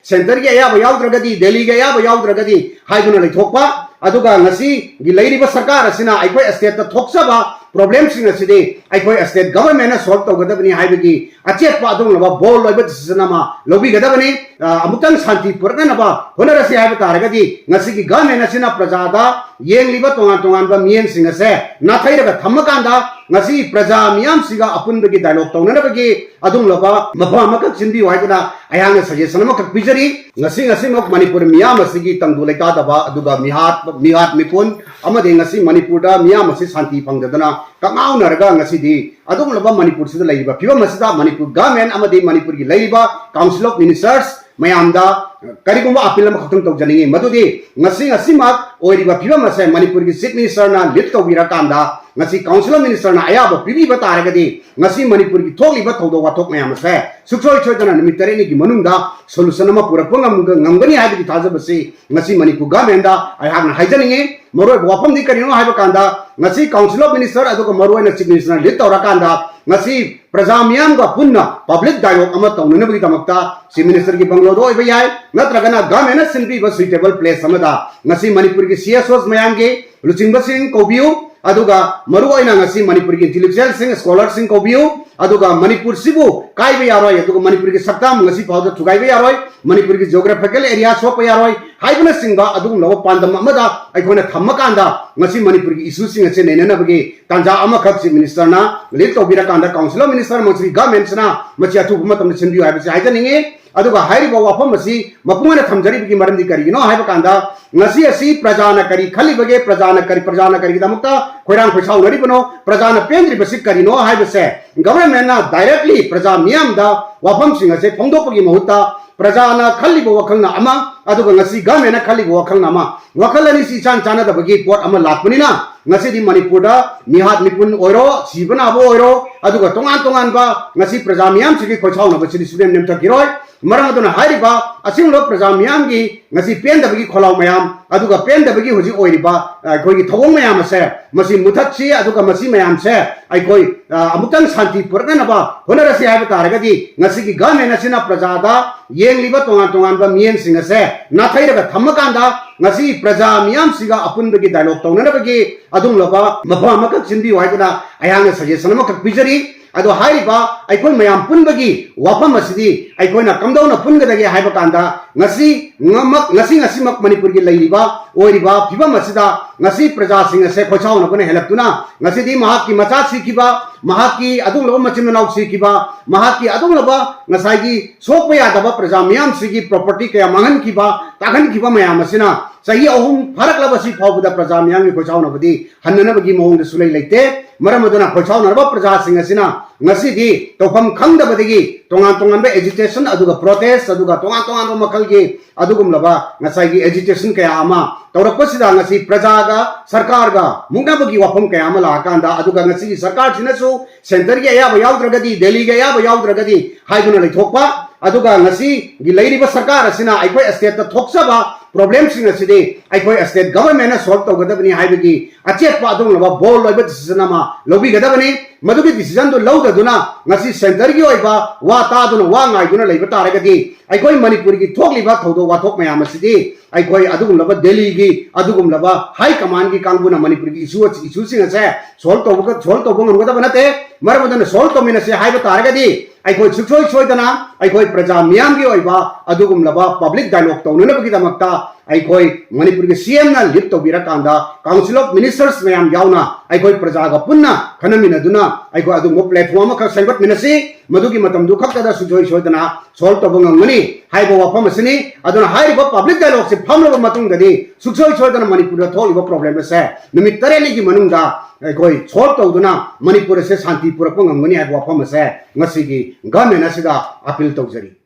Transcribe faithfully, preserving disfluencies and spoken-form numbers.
ꯁꯦꯟꯇꯔꯒꯤ ꯑꯌꯥꯕ ꯌꯥꯎꯗ꯭ꯔꯒꯗꯤ, ꯗꯦꯜꯂꯤꯒꯤ ꯑꯌꯥꯕ ꯌꯥꯎꯗ꯭ꯔꯒꯗꯤ ꯍꯥꯏꯗꯨꯅ ꯂꯩꯊꯣꯛꯄ, ꯑꯗꯨꯒ ꯉꯁꯤꯒꯤ ꯂꯩꯔꯤꯕ ꯁꯔꯀꯥꯔ ꯑꯁꯤꯅ ꯑꯩꯈꯣꯏ ꯁ꯭ꯇꯦꯠꯇ ꯊꯣꯛꯆꯕ ꯄ꯭ꯔꯣꯕ꯭ꯂꯦꯝꯁꯤꯡ ꯑꯁꯤꯗꯤ ꯑꯩꯈꯣꯏ ꯁ꯭ꯇꯦꯠ ꯒꯚꯔꯟꯃꯦꯟꯅ ꯁꯣꯜꯕ ꯇꯧꯒꯗꯕꯅꯤ ꯍꯥꯏꯕꯒꯤ ꯑꯆꯦꯠꯄ ꯑꯗꯨꯒꯨꯝꯂꯕ ꯕꯣꯜ ꯑꯣꯏꯕ ꯗꯤꯁꯤꯖꯟ ꯑꯃ ꯂꯧꯕꯤꯒꯗꯕꯅꯤ꯫ ꯑ, ꯑꯃꯨꯛꯇꯪ ꯁꯥꯟꯇꯤ ꯄꯨꯔꯛꯅꯅꯕ ꯍꯣꯠꯅꯔꯁꯤ ꯍꯥꯏꯕ ꯇꯥꯔꯒꯗꯤ ꯉꯁꯤꯒꯤ ꯒꯚꯔꯟꯃꯦꯟ ꯑꯁꯤꯅ ꯄ꯭ꯔꯖꯥꯗ, ꯌꯦꯡꯂꯤꯕ ꯇꯣꯉꯥꯟ ꯇꯣꯉꯥꯟꯕ ꯃꯤꯠꯌꯦꯡꯁꯤꯡ ꯑꯁꯦ ꯅꯥꯊꯩꯔꯒ ꯊꯝꯃꯀꯥꯟꯗ ꯉꯁꯤ ꯄ꯭ꯔꯖꯥ ꯃꯤꯌꯥꯝꯁꯤꯒ ꯑꯄꯨꯟꯕꯒꯤ ꯗꯥꯏꯂꯣꯒ ꯇꯧꯅꯅꯕꯒꯤ ꯑꯗꯨꯒꯨꯝꯂꯕ ꯃꯐꯝ ꯑꯃꯈꯛ ꯁꯤꯟꯕꯤꯌꯨ ꯍꯥꯏꯗꯨꯅ ꯑꯩꯍꯥꯛꯅ ꯁꯖꯦꯁꯟ ꯑꯃꯈꯛ ꯄꯤꯖꯔꯤ꯫ ꯉꯁꯤ ꯉꯁꯤꯃꯛ ꯃꯅꯤꯄꯨꯔ ꯃꯤꯌꯥꯝ ꯑꯁꯤꯒꯤ ꯇꯪꯗꯨ ꯂꯩꯇꯥꯗꯕ, ꯑꯗꯨꯒ ꯃꯤꯍꯥꯠ, ꯃꯤꯍꯥꯠ ꯃꯤꯄꯨꯟ ꯑꯃꯗꯤ ꯉꯁꯤ ꯃꯅꯤꯄꯨꯔꯗ ꯃꯤꯌꯥꯝ ꯑꯁꯤ ꯁꯥꯟꯇꯤ ꯐꯪꯗꯗꯅ ꯀꯛꯉꯥꯎꯅꯔꯒ ꯉꯁꯤꯗꯤ ꯑꯗꯨꯒꯨꯝꯂꯕ ꯃꯅꯤꯄꯨꯔꯁꯤꯗ ꯂꯩꯔꯤꯕ ꯐꯤꯕꯝ ꯑꯁꯤꯗ ꯃꯅꯤꯄꯨꯔ ꯒꯚꯔꯟꯃꯦꯟ ꯑꯃꯗꯤ ꯃꯅꯤꯄꯨꯔꯒꯤ ꯂꯩꯔꯤꯕ Council of Ministers ꯃꯌꯥꯝꯗ ꯀꯔꯤꯒꯨꯝꯕ ꯑꯄꯤꯜ ꯑꯃꯈꯛꯇꯪ ꯇꯧꯖꯅꯤꯡꯉꯤ, ꯃꯗꯨꯗꯤ ꯉꯁꯤ ꯉꯁꯤꯃꯛ ꯑꯣꯏꯔꯤꯕ ꯐꯤꯕꯝ ꯑꯁꯦ ꯃꯅꯤꯄꯨꯔꯒꯤ Chief Ministerꯅ ꯂꯤꯗ ꯇꯧꯕꯤꯔꯀꯥꯟꯗ ꯉꯁꯤ Council of Ministerꯅ ꯑꯌꯥꯕ ꯄꯤꯕꯤꯕ ꯇꯥꯔꯒꯗꯤ ꯉꯁꯤ ꯃꯅꯤꯄꯨꯔꯒꯤ ꯊꯣꯛꯂꯤꯕ ꯊꯧꯗꯣꯛ ꯋꯥꯊꯣꯛ ꯃꯌꯥꯝ ꯑꯁꯦ ꯁꯨꯡꯁꯣꯏ ꯁꯣꯏꯗꯅ ꯅꯨꯃꯤꯠ ꯇꯔꯦꯠꯅꯤꯒꯤ ꯃꯅꯨꯡꯗ solution ꯑꯃ ꯄꯨꯔꯛꯄ ꯉꯝꯒ-, ꯉꯝꯒꯅꯤ ꯍꯥꯏꯕꯒꯤ ꯊꯥꯖꯕꯁꯤ ꯉꯁꯤ ꯃꯅꯤꯄꯨꯔ ꯒꯚꯔꯟꯃꯦꯟꯗ ꯑꯩꯍꯥꯛꯅ ꯍꯥꯏꯖꯅꯤꯡꯉꯤ꯫ ꯃꯔꯨꯑꯣꯏꯕ ꯋꯥꯐꯝꯗꯤ ꯀꯔꯤꯅꯣ ꯍꯥꯏꯕ ꯀꯥꯟꯗ ꯉꯁꯤ Council of Minister ꯑꯗꯨꯒ ꯃꯔꯨꯑꯣꯏꯅ Chief Ministerꯅ ꯂꯤꯗ ꯇꯧꯔꯀꯥꯟꯗ ꯉꯁꯤ ꯄ꯭ꯔꯖꯥ ꯃꯤꯌꯥꯝꯒ ꯄꯨꯟꯅ ꯄꯕ꯭ꯂꯤꯛ ꯗꯥꯏꯂꯣꯒ ꯑꯃ ꯇꯧꯅꯅꯕꯒꯤꯗꯃꯛꯇ Chief Ministerꯒꯤ ꯕꯪꯒꯂꯣꯗ ꯑꯣꯏꯕ ꯌꯥꯏ, ꯅꯠꯇ꯭ꯔꯒꯅ ꯒꯚꯔꯟꯃꯦꯟꯅ ꯁꯤꯟꯕꯤꯕ ꯁꯨꯏꯇꯦꯕꯜ ꯄ꯭ꯂꯦꯁ ꯑꯃꯗ ꯉꯁꯤ ꯃꯅꯤꯄꯨꯔꯒꯤ CSOs ꯃꯌꯥꯝꯒꯤ ꯂꯨꯆꯤꯡꯕꯁꯤꯡ ꯀꯧꯕꯤꯌꯨ, ꯑꯗꯨꯒ ꯃꯔꯨꯑꯣꯏꯅ ꯉꯁꯤ ꯃꯅꯤꯄꯨꯔꯒꯤ intellectualꯁꯤꯡ, scholarꯁꯤꯡ ꯀꯧꯕꯤꯌꯨ, ꯑꯗꯨꯒ ꯃꯅꯤꯄꯨꯔꯁꯤꯕꯨ ꯀꯥꯏꯕ ꯌꯥꯔꯣꯏ, ꯑꯗꯨꯒ ꯃꯅꯤꯄꯨꯔꯒꯤ ꯁꯛꯇꯝ ꯉꯁꯤ ꯐꯥꯎꯗ ꯊꯨꯒꯥꯏꯕ ꯌꯥꯔꯣꯏ, ꯃꯅꯤꯄꯨꯔꯒꯤ geographical area ꯁꯣꯛꯄ ꯌꯥꯔꯣꯏ ꯍꯥꯏꯕꯅꯆꯤꯡꯕ ꯑꯗꯨꯒꯨꯝꯂꯕ ꯄꯥꯟꯗꯝ ꯑꯃꯗ ꯑꯩꯈꯣꯏꯅ ꯊꯝꯃꯀꯥꯟꯗ ꯉꯁꯤ ꯃꯅꯤꯄꯨꯔꯒꯤ issueꯁꯤꯡ ꯑꯁꯤ ꯅꯩꯅꯅꯕꯒꯤ ꯇꯥꯟꯖꯥ ꯑꯃꯈꯛ Chief Ministerꯅ ꯂꯤꯗ ꯇꯧꯕꯤꯔꯀꯥꯟꯗ Council of Minister ꯑꯃꯁꯨꯡ governmentꯁꯤꯅ ꯃꯁꯤ ꯑꯊꯨꯕ ꯃꯇꯝꯗ ꯁꯤꯟꯕꯤꯌꯨ ꯍꯥꯏꯕꯁꯤ ꯍꯥꯏꯖꯅꯤꯡꯉꯤ꯫ ꯑꯗꯨꯒ ꯍꯥꯏꯔꯤꯕ ꯋꯥꯐꯝ ꯑꯁꯤ ꯃꯄꯨꯡ ꯑꯣꯏꯅ ꯊꯝꯖꯔꯤꯕꯒꯤ ꯃꯔꯝꯗꯤ ꯀꯔꯤꯒꯤꯅꯣ ꯍꯥꯏꯕ ꯀꯥꯟꯗ ꯉꯁꯤ ꯑꯁꯤ ꯄ꯭ꯔꯖꯥꯅ ꯀꯔꯤ ꯈꯜꯂꯤꯕꯒꯦ, ꯄ꯭ꯔꯖꯥꯅ ꯀꯔꯤ, ꯄ꯭ꯔꯖꯥꯅ ꯀꯔꯤꯒꯤꯗꯃꯛꯇ ꯈꯣꯏꯔꯥꯡ ꯈꯣꯏꯁꯥꯎꯅꯔꯤꯕꯅꯣ, ꯄ꯭ꯔꯖꯥꯅ ꯄꯦꯟꯗ꯭ꯔꯤꯕꯁꯤ ꯀꯔꯤꯅꯣ ꯍꯥꯏꯕꯁꯦ governmentꯅ directly ꯄ꯭ꯔꯖꯥ ꯃꯤꯌꯥꯝꯗ ꯋꯥꯐꯝꯁꯤꯡ ꯑꯁꯦ ꯐꯣꯡꯗꯣꯛꯄꯒꯤ ꯃꯍꯨꯠꯇ ꯄ꯭ꯔꯖꯥꯅ ꯈꯜꯂꯤꯕ ꯋꯥꯈꯜꯅ ꯑꯃ, ꯑꯗꯨꯒ ꯉꯁꯤ governmentꯅ ꯈꯜꯂꯤꯕ ꯋꯥꯈꯜꯅ ꯑꯃ, ꯋꯥꯈꯜ ꯑꯅꯤꯁꯤ ꯏꯆꯥꯟ ꯆꯥꯟꯅꯗꯕꯒꯤ ꯄꯣꯠ ꯑꯃ ꯂꯥꯛꯄꯅꯤꯅ ꯉꯁꯤꯗꯤ ꯃꯅꯤꯄꯨꯔꯗ ꯃꯤꯍꯥꯠ ꯃꯤꯄꯨꯟ ꯑꯣꯏꯔꯣ, ꯁꯤꯕ ꯅꯥꯕ ꯑꯣꯏꯔꯣ, ꯑꯗꯨꯒ ꯇꯣꯉꯥꯟ ꯇꯣꯉꯥꯟꯕ ꯉꯁꯤ ꯄ꯭ꯔꯖꯥ ꯃꯤꯌꯥꯝꯁꯤꯒꯤ ꯈꯣꯏꯁꯥꯎꯅꯕꯁꯤꯗꯤ ꯁꯨꯡꯅꯦꯝ ꯅꯦꯝꯊꯈꯤꯔꯣꯏ꯫ ꯃꯔꯝ ꯑꯗꯨꯅ ꯍꯥꯏꯔꯤꯕ ꯑꯁꯤꯒꯨꯝꯂꯕ ꯄ꯭ꯔꯖꯥ ꯃꯤꯌꯥꯝꯒꯤ ꯉꯁꯤ ꯄꯦꯟꯗꯕꯒꯤ ꯈꯣꯜꯂꯥꯎ ꯃꯌꯥꯝ, ꯑꯗꯨꯒ ꯄꯦꯟꯗꯕꯒꯤ ꯍꯧꯖꯤꯛ ꯑꯣꯏꯔꯤꯕ, ꯑ, ꯑꯩꯈꯣꯏꯒꯤ ꯊꯧꯑꯣꯡ ꯃꯌꯥꯝ ꯑꯁꯦ, ꯃꯁꯤ ꯃꯨꯊꯠꯁꯤ, ꯑꯗꯨꯒ ꯃꯁꯤ ꯃꯌꯥꯝꯁꯦ ꯑꯩꯈꯣꯏ, ꯑ, ꯑꯃꯨꯛꯇꯪ ꯁꯥꯟꯇꯤ ꯄꯨꯔꯛꯅꯅꯕ ꯍꯣꯠꯅꯔꯁꯤ ꯍꯥꯏꯕ ꯇꯥꯔꯒꯗꯤ, ꯉꯁꯤꯒꯤ ꯒꯚꯔꯟꯃꯦꯟ ꯑꯁꯤꯅ ꯄ꯭ꯔꯖꯥꯗ ꯌꯦꯡꯂꯤꯕ ꯇꯣꯉꯥꯟ ꯇꯣꯉꯥꯟꯕ ꯃꯤꯠꯌꯦꯡꯁꯤꯡ ꯑꯁꯦ ꯅꯥꯊꯩꯔꯒ ꯊꯝꯃꯀꯥꯟꯗ, ꯉꯁꯤ ꯄ꯭ꯔꯖꯥ ꯃꯤꯌꯥꯝꯁꯤꯒ ꯑꯄꯨꯟꯕꯒꯤ ꯗꯥꯏꯂꯣꯒ ꯇꯧꯅꯅꯕꯒꯤ ꯑꯗꯨꯒꯨꯝꯂꯕ ꯃꯐꯝ ꯑꯃꯈꯛ ꯁꯤꯟꯕꯤꯌꯨ ꯍꯥꯏꯗꯨꯅ ꯑꯩꯍꯥꯛꯅ ꯁꯖꯦꯁꯟ ꯑꯃꯈꯛ ꯄꯤꯖꯔꯤ꯫ ꯑꯗꯣ ꯍꯥꯏꯔꯤꯕ ꯑꯩꯈꯣꯏ ꯃꯌꯥꯝ ꯄꯨꯟꯕꯒꯤ ꯋꯥꯐꯝ ꯑꯁꯤꯗꯤ ꯑꯩꯈꯣꯏꯅ ꯀꯝꯗꯧꯅ ꯄꯨꯟꯒꯗꯒꯦ ꯍꯥꯏꯕ ꯀꯥꯟꯗ, ꯉꯁꯤ ꯉꯃꯛ-, ꯉꯁꯤ ꯉꯁꯤꯃꯛ ꯃꯅꯤꯄꯨꯔꯒꯤ ꯂꯩꯔꯤꯕ, ꯑꯣꯏꯔꯤꯕ ꯐꯤꯕꯝ ꯑꯁꯤꯗ ꯉꯁꯤ ꯄ꯭ꯔꯖꯥꯁꯤꯡ ꯑꯁꯦ ꯈꯣꯏꯁꯥꯎꯅꯕꯅ ꯍꯦꯜꯂꯛꯇꯨꯅ, ꯉꯁꯤꯗꯤ ꯃꯍꯥꯛꯀꯤ ꯃꯆꯥ ꯁꯤꯈꯤꯕ, ꯃꯍꯥꯛꯀꯤ ꯑꯗꯨꯒꯨꯝꯂꯕ ꯃꯆꯤꯟ ꯃꯅꯥꯎ ꯁꯤꯈꯤꯕ, ꯃꯍꯥꯛꯀꯤ ꯑꯗꯨꯒꯨꯝꯂꯕ ꯉꯁꯥꯏꯒꯤ ꯁꯣꯛꯄ ꯌꯥꯗꯕ ꯄ꯭ꯔꯖꯥ ꯃꯤꯌꯥꯝꯁꯤꯒꯤ ꯄ꯭ꯔꯣꯄꯔꯇꯤ ꯀꯌꯥ ꯃꯥꯡꯍꯟꯈꯤꯕ, ꯇꯥꯛꯍꯟꯈꯤꯕ ꯃꯌꯥꯝ ꯑꯁꯤꯅ ꯆꯍꯤ ꯑꯍꯨꯝ ꯐꯥꯔꯛꯂꯕꯁꯤ ꯐꯥꯎꯕꯗ ꯄ꯭ꯔꯖꯥ ꯃꯤꯌꯥꯝꯒꯤ ꯈꯣꯏꯁꯥꯎꯅꯕꯗꯤ ꯍꯟꯅꯅꯕꯒꯤ ꯃꯑꯣꯡꯗ ꯁꯨꯂꯩ ꯂꯩꯇꯦ꯫ ꯃꯔꯝ ꯑꯗꯨꯅ ꯈꯣꯏꯁꯥꯎꯅꯔꯕ ꯄ꯭ꯔꯖꯥꯁꯤꯡ ꯑꯁꯤꯅ ꯉꯁꯤꯗꯤ ꯇꯧꯐꯝ ꯈꯪꯗꯕꯗꯒꯤ ꯇꯣꯉꯥꯟ ꯇꯣꯉꯥꯟꯕ ꯑꯦꯖꯤꯇꯦꯁꯟ, ꯑꯗꯨꯒ ꯄ꯭ꯔꯣꯇꯦꯁ, ꯑꯗꯨꯒ ꯇꯣꯉꯥꯟ ꯇꯣꯉꯥꯟꯕ ꯃꯈꯜꯒꯤ ꯑꯗꯨꯒꯨꯝꯂꯕ ꯉꯁꯥꯏꯒꯤ ꯑꯦꯖꯤꯇꯦꯁꯟ ꯀꯌꯥ ꯑꯃ ꯇꯧꯔꯛꯄꯁꯤꯗ, ꯉꯁꯤ ꯄ꯭ꯔꯖꯥꯒ ꯁꯔꯀꯥꯔꯒ ꯃꯨꯛꯅꯕꯒꯤ ꯋꯥꯐꯝ ꯀꯌꯥ ꯑꯃ ꯂꯥꯛꯑꯀꯥꯟꯗ, ꯑꯗꯨꯒ ꯉꯁꯤꯒꯤ ꯁꯔꯀꯥꯔꯁꯤꯅꯁꯨ ꯁꯦꯟꯇꯔꯒꯤ ꯑꯌꯥꯕ ꯌꯥꯎꯗ꯭ꯔꯒꯗꯤ, ꯗꯦꯜꯂꯤꯒꯤ ꯑꯌꯥꯕ ꯌꯥꯎꯗ꯭ꯔꯒꯗꯤ ꯍꯥꯏꯗꯨꯅ ꯂꯩꯊꯣꯛꯄ, ꯑꯗꯨꯒ ꯉꯁꯤꯒꯤ ꯂꯩꯔꯤꯕ ꯁꯔꯀꯥꯔ ꯑꯁꯤꯅ ꯑꯩꯈꯣꯏ ꯁ꯭ꯇꯦꯠꯇ ꯊꯣꯛꯆꯕ ꯄ꯭ꯔꯣꯕ꯭ꯂꯦꯝꯁꯤꯡ ꯑꯁꯤꯗꯤ ꯑꯩꯈꯣꯏ ꯁ꯭ꯇꯦꯠ ꯒꯚꯔꯟꯃꯦꯟꯅ ꯁꯣꯜꯕ ꯇꯧꯒꯗꯕꯅꯤ ꯍꯥꯏꯕꯒꯤ ꯑꯆꯦꯠꯄ ꯑꯗꯨꯒꯨꯝꯂꯕ ꯕꯣꯜꯗ ꯑꯣꯏꯕ ꯗꯤꯁꯤꯖꯟ ꯑꯃ ꯂꯧꯕꯤꯒꯗꯕꯅꯤ꯫ ꯃꯗꯨꯒꯤ ꯗꯤꯁꯤꯖꯟꯗꯨ ꯂꯧꯗꯗꯨꯅ ꯉꯁꯤ ꯁꯦꯟꯇꯔꯒꯤ ꯑꯣꯏꯕ ꯋꯥ ꯇꯥꯗꯨꯅ ꯋꯥ ꯉꯥꯏꯗꯨꯅ ꯂꯩꯕ ꯇꯥꯔꯒꯗꯤ, ꯑꯩꯈꯣꯏ ꯃꯅꯤꯄꯨꯔꯒꯤ ꯊꯣꯛꯂꯤꯕ ꯊꯧꯗꯣꯛ ꯋꯥꯊꯣꯛ ꯃꯌꯥꯝ ꯑꯁꯤꯗꯤ ꯑꯩꯈꯣꯏ ꯑꯗꯨꯒꯨꯝꯂꯕ ꯗꯦꯜꯂꯤꯒꯤ ꯑꯗꯨꯒꯨꯝꯂꯕ ꯍꯥꯏ ꯀꯃꯥꯟꯒꯤ ꯀꯥꯡꯕꯨꯅ ꯃꯅꯤꯄꯨꯔꯒꯤ ꯏꯁꯨ, ꯏꯁꯨꯁꯤꯡ ꯑꯁꯦ ꯁꯣꯜꯕ ꯇꯧꯕ, ꯁꯣꯜꯕ ꯇꯧꯕ ꯉꯝꯒꯗꯕ ꯅꯠꯇꯦ꯫ ꯃꯔꯝ ꯑꯗꯨꯅ ꯁꯣꯜꯕ ꯇꯧꯃꯤꯟꯅꯁꯤ ꯍꯥꯏꯕ ꯇꯥꯔꯒꯗꯤ, ꯑꯩꯈꯣꯏ ꯁꯨꯡꯁꯣꯏ ꯁꯣꯏꯗꯅ ꯑꯩꯈꯣꯏ ꯄ꯭ꯔꯖꯥ ꯃꯤꯌꯥꯝꯒꯤ ꯑꯣꯏꯕ ꯑꯗꯨꯒꯨꯝꯂꯕ ꯄꯕ꯭ꯂꯤꯛ ꯗꯥꯏꯂꯣꯒ ꯇꯧꯅꯅꯕꯒꯤꯗꯃꯛꯇ ꯑꯩꯈꯣꯏ ꯃꯅꯤꯄꯨꯔꯒꯤ ꯁꯤ ꯑꯦꯝꯅ ꯂꯤꯗ ꯇꯧꯕꯤꯔꯀꯥꯟꯗ, ꯀꯥꯎꯟꯁꯤꯜ ꯑꯣꯐ ꯃꯤꯅꯤꯁꯇꯔꯁ ꯃꯌꯥꯝ ꯌꯥꯎꯅ ꯑꯩꯈꯣꯏ ꯄ꯭ꯔꯖꯥꯒ ꯄꯨꯟꯅ ꯈꯟꯅꯃꯤꯟꯅꯗꯨꯅ ꯑꯩꯈꯣꯏ ꯑꯗꯨꯒꯨꯝꯕ ꯄ꯭ꯂꯦꯠꯐꯣꯝ ꯑꯃꯈꯛ ꯁꯦꯝꯒꯠꯃꯤꯟꯅꯁꯤ꯫ ꯃꯗꯨꯒꯤ ꯃꯇꯝꯗꯨ ꯈꯛꯇꯗ ꯁꯨꯡꯁꯣꯏ ꯁꯣꯏꯗꯅ ꯁꯣꯜꯕ ꯇꯧꯕ ꯉꯝꯒꯅꯤ ꯍꯥꯏꯕ ꯋꯥꯐꯝ ꯑꯁꯤꯅꯤ꯫ ꯑꯗꯨꯅ ꯍꯥꯏꯔꯤꯕ ꯄꯕ꯭ꯂꯤꯛ ꯗꯥꯏꯂꯣꯒꯁꯤ ꯐꯝꯂꯕ ꯃꯇꯨꯡꯗꯗꯤ ꯁꯨꯡꯁꯣꯏ ꯁꯣꯏꯗꯅ ꯃꯅꯤꯄꯨꯔꯗ ꯊꯣꯛꯂꯤꯕ ꯄ꯭ꯔꯣꯕ꯭ꯂꯦꯝ ꯑꯁꯦ ꯅꯨꯃꯤꯠ ꯇꯔꯦꯠꯅꯤꯒꯤ ꯃꯅꯨꯡꯗ ꯑꯩꯈꯣꯏ ꯁꯣꯜꯕ ꯇꯧꯗꯨꯅ ꯃꯅꯤꯄꯨꯔ ꯑꯁꯦ ꯁꯥꯟꯇꯤ ꯄꯨꯔꯛꯄ ꯉꯝꯒꯅꯤ ꯍꯥꯏꯕ ꯋꯥꯐꯝ ꯑꯁꯦ ꯉꯁꯤꯒꯤ ꯒꯚꯔꯟꯃꯦꯟ ꯑꯁꯤꯗ ꯑꯄꯤꯜ ꯇꯧꯖꯔꯤ꯫